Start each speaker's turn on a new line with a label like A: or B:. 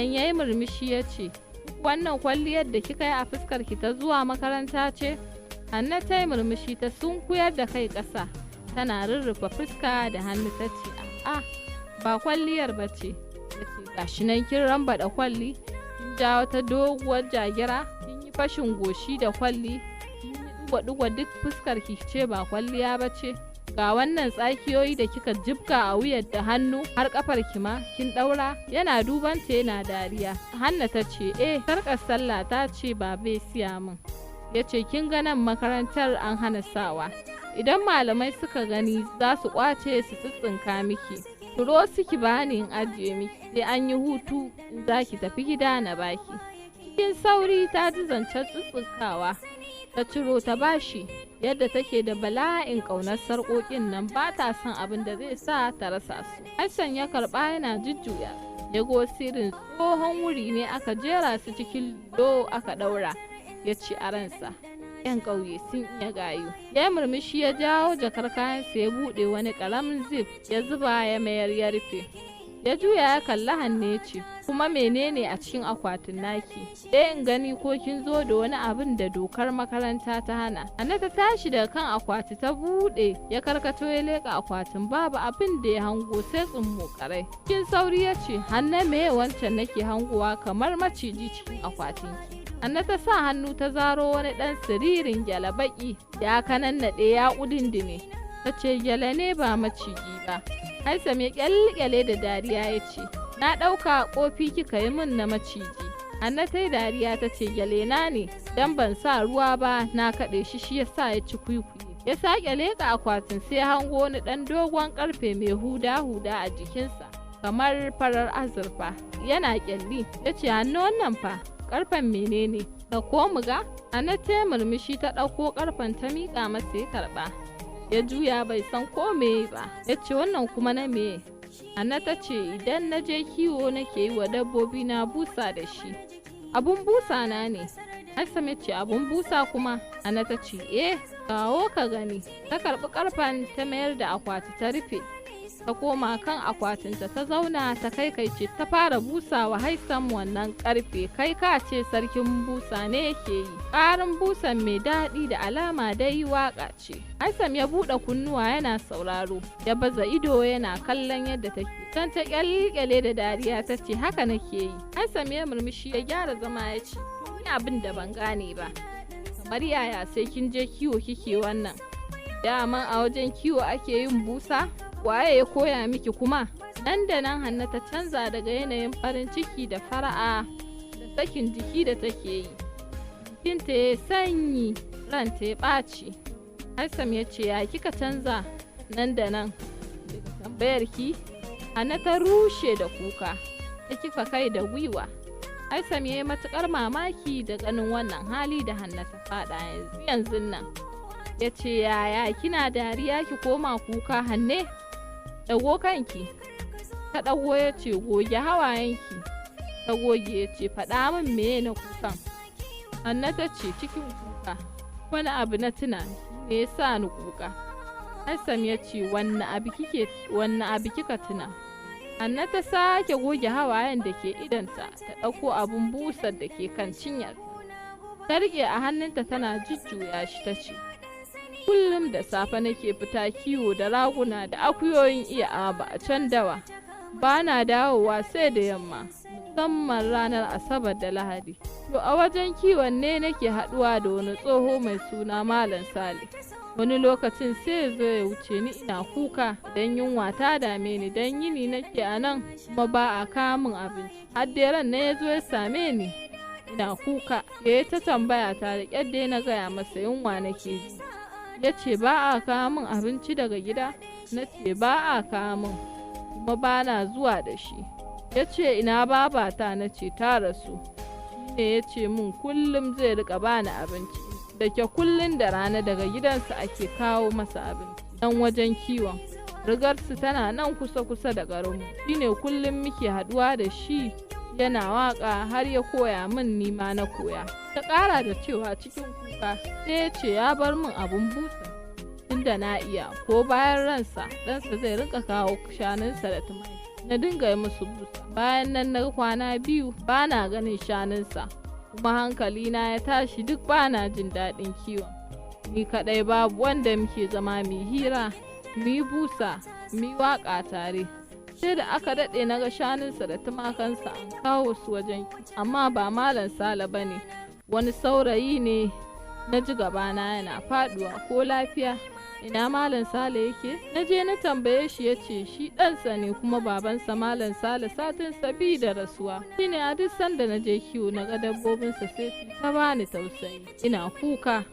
A: Sannan ya yi murmushi ya ce, "Wannan kwalliyar da kika yi a fuskar ki ta zuwa makaranta ce?" Hanna ta yi murmushi ta sunkuyar da kai ƙasa, tana rurrufe fuska da hannu ta ce, "A'a, ba kwalliyar ba ce." Ya ce, "Gashi nan kin rambaɗa kwalli, kin ja wata doguwar jagira, kin yi fashin goshi da kwalli, kin yi ɗigo-ɗigo duk fuskar ki ce ba kwalliya ba ce. Ga wannan tsakiyoyi da kika jibga a wuyar da hannu har kafar ki ma kin daura." Yana duban ta yana dariya. Hanna ta ce, "Eh, sarkar sallah ta ce baba ya siya min." Ya ce, "Kin ga nan makarantar an hana sawa. Idan malamai suka gani za su kwace su tsitsinka miki. Turo su ki bani in ajiye miki, sai an yi hutu in za ki tafi gida na baki." Cikin sauri ta ji zancen tsitsinkawa, ta ciro ta bashi. Yadda take da bala'in ƙaunar sarƙoƙin nan, ba ta son abin da zai sa ta rasa su. Hassan ya karɓa yana jujjuya. Ya go sirrin tsohon wuri ne aka jera su cikin lo aka ɗaura. Ya ce a ransa, 'yan ƙauye sun iya gayu. Ya murmushi ya jawo jakar kayansa ya buɗe wani ƙaramin zip ya zuba ya mayar ya rufe. Ya juya ya kalli Hanne ya ce, "Kuma menene a cikin akwatin naki? Sai in gani ko kin zo da wani abin da dokar makaranta ta hana." Hanne ta tashi daga kan akwati ta buɗe, ya karkato ya leƙa akwatin, babu abin da ya hango sai tsummokarai. Cikin sauri ya ce, "Hanne, meye wancan nake hangowa kamar maciji cikin akwatin ki?" Hanne ta sa hannu ta zaro wani ɗan siririn gyale baƙi ya kanannaɗe ya ƙudindine. Ta ce, "Gyale ne ba maciji ba." Haisam ya kyalkyale da dariya ya ce, "Na ɗauka ƙofi kika yi min na maciji." Hanna ta yi dariya ta ce, "Gyale na ne, dan ban sa ruwa ba na kaɗe shi, shi ya sa ya ci kwikwiye." Ya sake leƙa akwatin sai hango wani ɗan dogon ƙarfe mai huda-huda a jikinsa kamar farar azurfa. Yana ƙyalli. Ya ce, "Hannu, wannan fa, ƙarfen menene? Ɗauko mu ga." Hanna ta murmushi ta ɗauko ƙarfen ta miƙa masa ya karɓa. Ya juya bai san ko meye ba, ya ce, "Wannan kuma na meye?" Hanna ta ce, "Idan na je kiwo nake yi wa dabbobi na busa da shi, abun busa na ne." Hassam ya ce, "Abun busa kuma?" Hanna ta ce, "Eh, kawo ka gani." Ta karbi karfen ta mayar da akwati ta rufe, ta koma kan akwatinta ta zauna ta kaikaice ta fara busawa Haisam wannan karfe, kai ka ce sarkin busa ne yake yi. Ƙarin busan mai daɗi, da alama dai waƙa ce. Haisam ya buɗe kunnuwa yana sauraro, ya baza ido yana kallon yadda take. Can ta kyalkyale da dariya ta ce, "Haka nake yi." Haisam ya murmushi ya gyara zama ya ce, "Ni abin da ban gane ba, kamar yaya sai kin je kiwo kike wannan? Daman a wajen kiwo ake yin busa? Waye ya koya miki kuma?" Nan da nan Hanna ta canza daga yanayin farin ciki da fara'a da sakin jiki da take yi, jikinta ya sanyi, ranta ya ɓaci. Hassam ya ce, "Ya kika canza nan da nan daga tambayar ki?" Hanna ta rushe da kuka, ta kifa kai da gwiwa. Hassam ya yi matuƙar mamaki da ganin wannan hali da Hanna ta faɗa yanzu yanzun nan. Ya ce, "Yaya kina dariya ki koma kuka, Hanne? Ɗago kanki." Ta ɗago. Ya ce, "Goge hawayenki." Ta goge. Ya ce, "Faɗa min meye na kukan." Hanna ta ce cikin kuka, "Wani abu na tuna ne ya sa ni kuka." Hassam ya ce, "Wanne abu kike, wanne abu kika tuna?" Hanna ta sake goge hawayen da ke idanta, ta ɗauko abun busar da ke kan cinyarta. Ta riƙe a hannunta tana jujjuya shi ta ce, "Kullum da safe nake fita kiwo da raguna da akuyoyin Iya Aba a can dawa. Ba na dawowa sai da yamma, musamman ranar Asabar da Lahadi. To a wajen kiwon ne nake haɗuwa da wani tsoho mai suna Malam Sale. Wani lokacin sai ya zo ya wuce ni ina kuka don yunwa ta dame ni, don yini nake a nan kuma ba a kawo min abinci. Har dai ran nan ya zo ya same ni ina kuka, ya yi ta tambaya ta, da ƙyar dai na gaya masa yunwa nake ji. Ya ce ba a kawo min abinci daga gida? Na ce ba a kawo min, kuma ba na zuwa da shi. Ya ce ina babata? Na ce ta rasu. Shine ya ce min kullum zai riƙa bani abinci. Da ke kullum da rana daga gidansa ake kawo masa abinci nan wajen kiwon. Rigarsu tana nan kusa-kusa da garinmu. Shine kullum muke haɗuwa da shi yana waƙa har ya koya min, nima na koya." Ta ƙara da cewa cikin kuka, sai ya ce ya bar min abun busa, tunda na iya, ko bayan ransa ɗansa zai rinka kawo shanunsa da tumaki. Na dinga yi musu busa. Bayan nan na kwana 2 bana ganin shanunsa, kuma hankalina ya tashi, duk bana jin daɗin kiwon. Ni kaɗai, babu wanda muke zama mu hira, mu yi busa, mu yi waƙa tare. Sai da aka daɗe na ga shanunsa da tumakansa an kawo su wajen, amma ba Malam Sale ba ne, wani saurayi ne. Na ji gabana yana faɗuwa, ko lafiya? Ina Malam Sale yake? Na je na tambaye shi, ya ce shi ɗansa ne, kuma babansa Malam Sale satin sabi da rasuwa. Shine a duk sanda na je kiwo na ga dabbobinsa, sai su ta bani tausayi, ina kuka.